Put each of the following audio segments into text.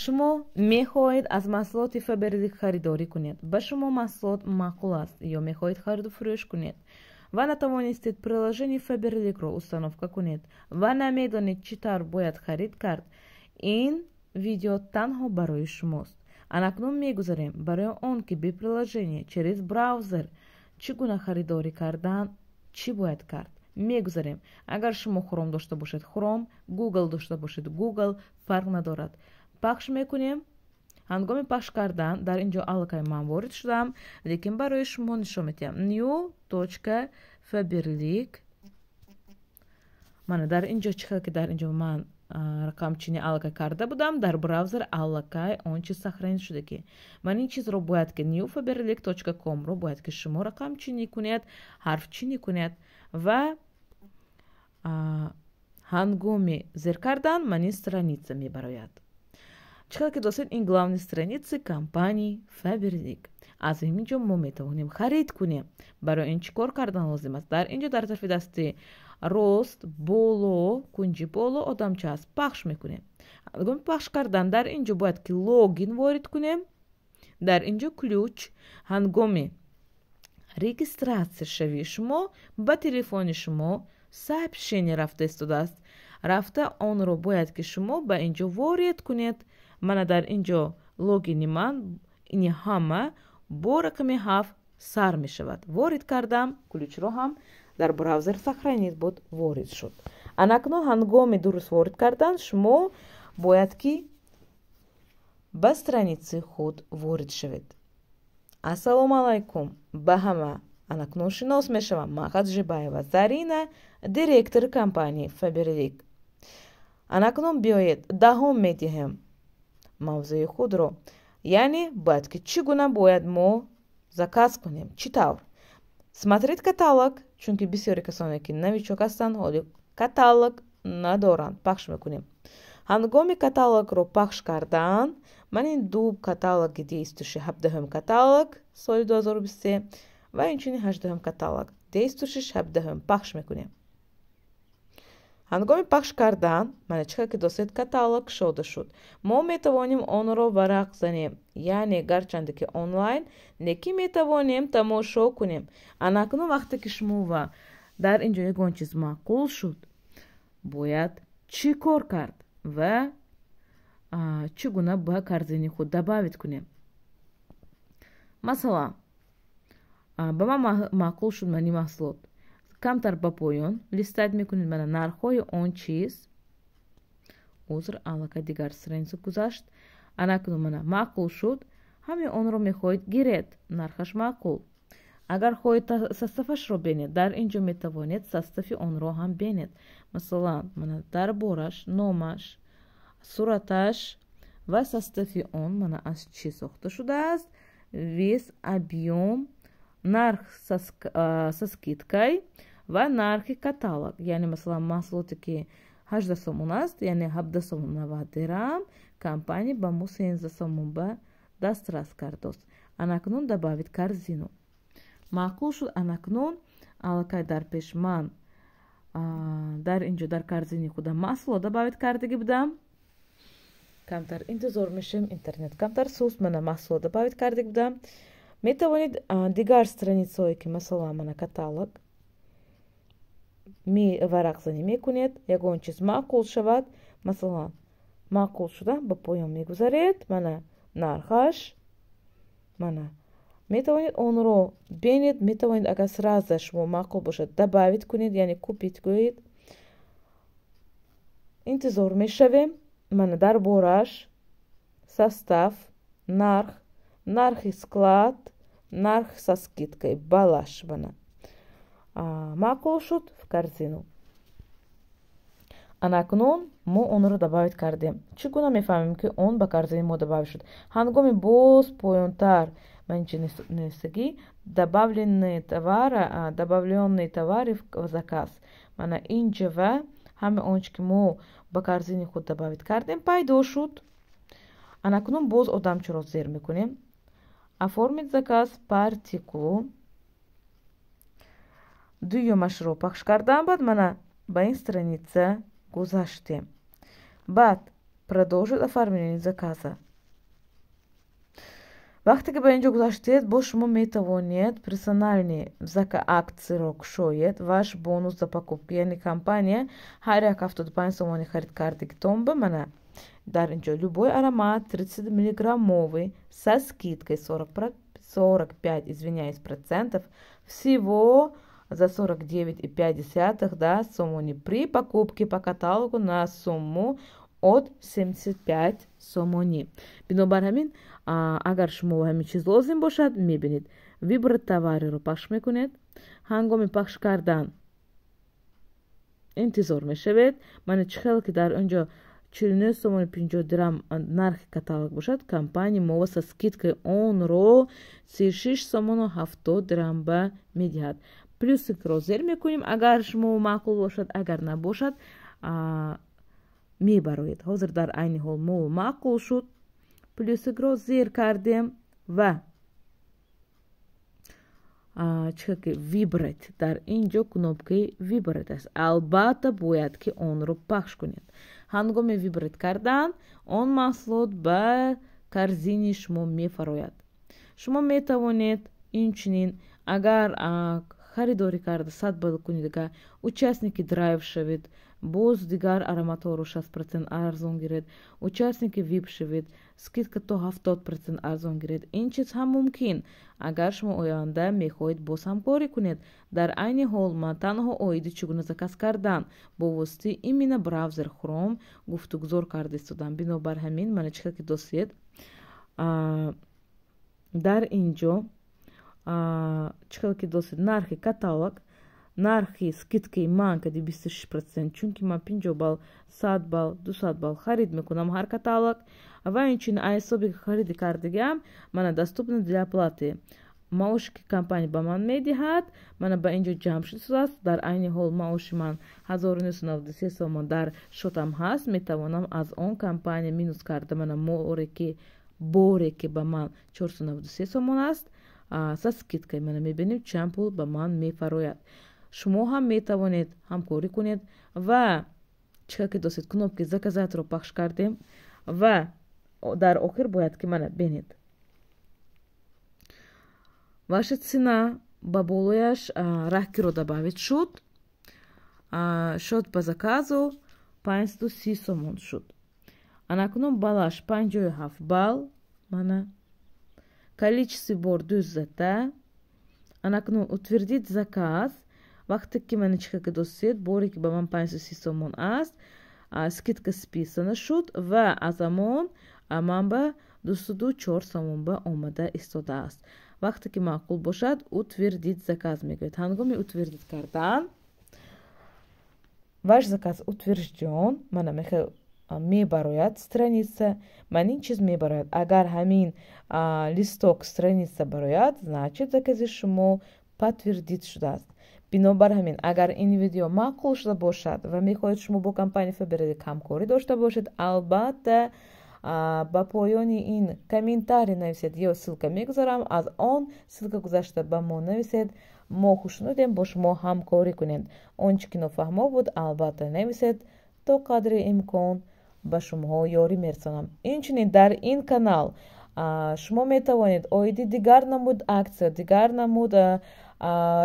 Шумо мехоҳед аз маҳсулоти Фаберлик харидорӣ кунед, ба шумо маҳсулот маъқул аст ё мехоҳед хариду фурӯш кунед ва натавонистед приложение Фаберликро установка кунед ва намедонед, чӣ тавр бояд харид кард, ин видео танҳо барои шумост. Анакнун мегузарем барои он ки бе приложение, через браузер чӣ гуна харидорӣ кардан, чӣ бояд кард, мегузарем. Агар шумо Хром дошта бошед, Хром, Гугл дошта бошед, Гугл, фарқ надорад, пахш мекунем. Ҳангоми пахш кардан дар ин ҷо аллакай ман ворид шудам, лекин барои шумо нишон медиҳам: new.faberlic. Мана, дар ин ҷо чӣ хел ки дар ин ҷо ман рақамчинӣ аллакай карда будам, дар браузер аллакай он чиз сохранить шуда, ки ман ин чизро бояд ки newfaberlic.com ро бояд ки шумо рақамчинӣ кунед, ҳарфчинӣ кунед ва ҳангоми зер кардан ман ин страница мебарояд. Чӣ хел ки достед, ин главный страницы компании Фаберлик. Аз ин ҷо мо метавонем харид кунем. Барои ин чӣ кор кардан лозим аст? Дар ин ҷо, дар тарафи дасти рост боло, кунҷи боло одамча аст, пахш мекунем. Ҳангоми пахш кардан дар ин ҷо бояд ки логин ворид кунем. Дар ин ҷо ключ, ҳангоми регистрация шавии шумо ба телефони шумо сообщение рафта истодааст. Рафта онро бояд ки шумо ба ин ҷо ворид кунед. Мана, дар ин ҷо логини ман ини ҳама бо рақами 7 сар мешавад. Ворид кардам, ключро ҳам дар браузер сохранить буд, ворид шуд. Анакнун ҳангоми дуруст ворид кардан шумо бояд ки ба страницаи худ ворид шавед. Ассалому алайкум ба ҳама! Анакнун шинос мешавам: ман Хаджибаева Зарина, директори компанияи Фаберлик. Анакнун биёед, давом медиҳем мавзӯи худро, яъне бояд ки чӣ гуна бояд мо заказ кунем, чӣ тавр. Смотреть каталог, чунки бисёре касоне ки новичок ҳастанд, ҳоли каталог надоранд. Пахш мекунем. Ҳангоми каталогро пахш кардан ман ин ду каталоги действующий, 17-ум каталог соли 2023 ва инчунин 18-ум каталог действующий, 17-ум, пахш мекунем. Ҳангоми пахш кардан, мана, чӣ хел ки достед, каталог кушода шуд. Мо метавонем онро варақ занем, яъне гарчанде ки онлайн, лекин метавонем тамошо кунем. Анакнун вақте ки шумо ва дар ин ҷо ягон чиз маъқул шуд, бояд чӣ кор кард ва чӣ гуна ба корзини худ добавить кунем? Масалан, ба ман маъқул шуд мани маҳсулот. Камтар ба поён листать мекунед, мана, нархҳои он чиз. Узр, аллакай дигар страница гузашт. Анакнун, мана, маъқул шуд, ҳамин онро мехоҳед гиред, нархаш маъқул. Агар хоҳед составашро бинед, дар ин ҷо метавонед состави онро ҳам бинед. Масалан, мана, дар бораш номаш, сураташ ва состави он, мана, аз чӣ сохта шудааст, вес, объём, нарх со скидкой ва нархи каталог. Яъне, масалан, маҳсулоте ки 18 сомон аст, яъне 17 сомон 90 дирам, компания ба мо 13 сомон ба дастрас кардост. Анакнун добавить корзину. Маъқул шуд. Анакнун аллакай дар пеш ман дар ин ҷо дар корзини худам маҳсулот добавить кардагӣ будам. Камтар интизор мешавем, интернет камтар суст. Мана, маҳсулот добавить кардагӣ будам. Метавонед дигар страницаҳое ки, масалан, мана, каталог варақзанӣ мекунед, ягон чиз маъқул шавад, масалан, маъқул шуда, ба поён мегузаред, мана, нархаш, мана, метавонед онро бинед. Метавонед, агар сразу шумо маъқул бошад, добавить кунед, яъне купить гӯед. Интизор мешавем. Мана, дар бораш состав, нарх, нархи склад, нарх со скидкой, балаш. Мана, маъқул шуд, в корзину. Анакнун мо онро добавить кардем. Чӣ гуна мефаҳмем, ки он ба корзини мо добавить шуд? Ҳангоми боз поёнтар манчи нависагӣ добавленные товары, добавленные товары в заказ, мана, инҷава ҳама он чи ки мо ба корзини худ добавить кардем, пайдо шуд. Анакнун боз одамчаро зер мекунем, оформить заказ по артикулу, дуюмашро пахш кардам. Баъд, мана, ба ин страница гузаштем. Баъд Продолжить оформление заказа. Вақте ки ба ин ҷо гузаштед, боз шумо метавонед персональный акцияро кушоед. Ваш бонус за покупку, яъне компания ҳар як 75 сомони харид кардагитон ба мана дар ин ҷо любой аромат 30 миллиграммовый со скидкой 40, 45, извиняюсь, процентов, всего за 49,5, да, сомони при покупке по каталогу на сумму от 75 сомонӣ. Бинобар ҳамин, агар шумо ҳамин чиз лозим бошад, мебинед, «Выбрать товары» ро пахш мекунед. Ҳангоми пахш кардан интизор мешавед. Мана чӣ хел ки дар он ҷо 49 сомони 50 дирам нархи каталог бошад, компания мо со скидкаи онро 36 сомону 70 дирам ба медиҳад. Плюсикро зер мекунем, агар шумо маъқул бошад, агар набошад, мебароед. Ҳозир дар айни ҳол мо маъқул шуд, плюсикро зер кардем ва чӣ ки «Выбрать», дар ин ҷо кнопкаи «Выбрать» аст, албатта бояд ки онро пахш кунед. Ҳангоми выбрать кардан он маҳсулот ба корзинаи шумо мефарояд. Шумо метавонед инчунин, агар харидорӣ карда 100 балл кунед, агар участники драйв шавед, боз дигар ароматҳоро 60% арзон гиред, участники вип шавед, скидка то 70% арзон гиред. Ин чиз ҳам мумкин, агар шумо оянда мехоҳед боз ҳамкорӣ кунед. Дар айни ҳол ман танҳо оиди чӣ гуна заказ кардан бо воситаи именно браузер Хром гуфтугузор карда истодам. Бинобар ҳамин, мана чӣ ки досед, дар ин ҷо чӣ хел ки досед, нархи каталог, нархи скидкаи ман кади 26%, чунки ман 50 балл, 100 балл, 200 балл харид мекунам ҳар каталог. Ва инчунин аз ҳисоби хариди кардагиам, мана, доступно для оплаты, маоши ки компания ба ман медиҳад, мана ба ин ҷо ҷамъ шудааст. Дар айни ҳол маоши ман 1993 сомон дар счётам ҳаст. Метавонам аз он компания минус карда, мана море ки боре ки ба ман 493 сомон аст со скидкой, мана мебинем, чанд пул ба ман мефарояд. Шумо ҳам метавонед ҳамкорӣ кунед. Ва чӣ ки досед, кнопкаи «Заказать» ро пахш кардем ва дар охир бояд ки мана бинед, ваша цена ба болояш раҳкиро добавить шуд, счёт по заказу 530 сомон шуд. Анакунун балаш 57 балл, мана количество бор дузата. Анакунун «Утвердить заказ». Вақте ки мана чӣ ки досед, боре ки ба ман 530 сомон аст, скидка списана шуд ва аз амон ман ба 204 сомон ба омада истодааст. Вақте ки маъқул бошад, «Утвердить заказ» мегӯяд. Ҳангоми утвердить кардан «Ваш заказ утвержден», мана мехел мебарояд страница, ман ин чиз мебарояд. Агар ҳамин листок, страница барояд, значит, закази шумо подтвердить шудааст. Бинобар ҳамин, агар ин видео маъқул шуда бошад ва мехоҳед шумо бо компания Фаберлик ҳамкорӣ дошта бошед, албатта ба поёни ин комментарий нависед ё ссылка мегузорам, аз он ссылка гузашта ба мо нависед, мо хушнудем бо шумо ҳамкорӣ кунем. Он чӣ ки нофаҳмо буд, албатта нависед, то қадри имкон ба шумоҳо ёрӣ мерасонам. Инчунин дар ин канал шумо метавонед оиди дигар намуд аксия, дигар намуд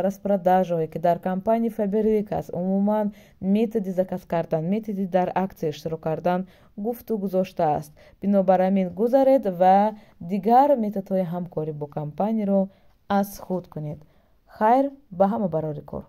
распродажаҳое, ки дар компанияи Фаберлик аст, умуман методи заказ кардан, методи дар аксия иштирок кардан гуфту гузоштааст. Бинобар ҳамин гузаред ва дигар методҳои ҳамкорӣ бо компанияро аз худ кунед. Хайр, ба ҳама барори кор.